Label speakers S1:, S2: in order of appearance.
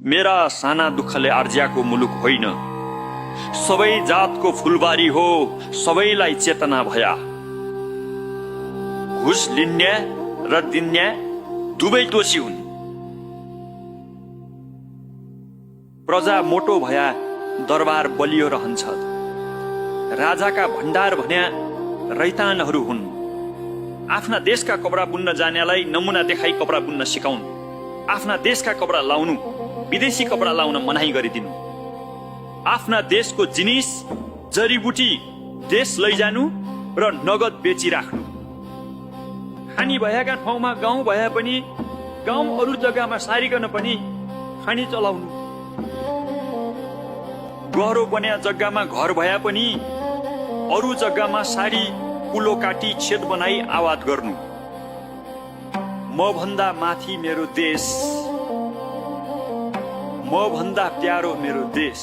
S1: मेरा साना दुःखले आर्ज्याको मुलुक होइन, सबै जातको फुलबारी हो, सबैलाई चेतना भया। घुस लिन्ने र दिन्ने दुवै दोषी हुन्। प्रजा मोटो भया दरबार बलियो रहन्छ। राजाका भण्डार भन्या रैतानहरू हुन्। आफ्ना देशका कपडा बुन्न जानेलाई नमुना देखाई कपडा बुन्न सिकाउनु, आफ्ना देशका कपडा लाउनु, विदेशी कपडा लाउन मनाही गरिदिनु, आफ्ना देशको जिनिस जडीबुटी देश लैजानु र नगद बेचिराख्नु। खानी भएका ठाउँमा गाउँ भए पनि गाउँ अरू जग्गामा सारिकन पनि खानी चलाउनु। गह्रो बन्या जग्गामा घर भए पनि अरू जग्गामा सारी कुलो काटी छेद बनाई आवाज गर्नु। म भन्दा माथि मेरो देश, म भन्दा प्यारो मेरो देश।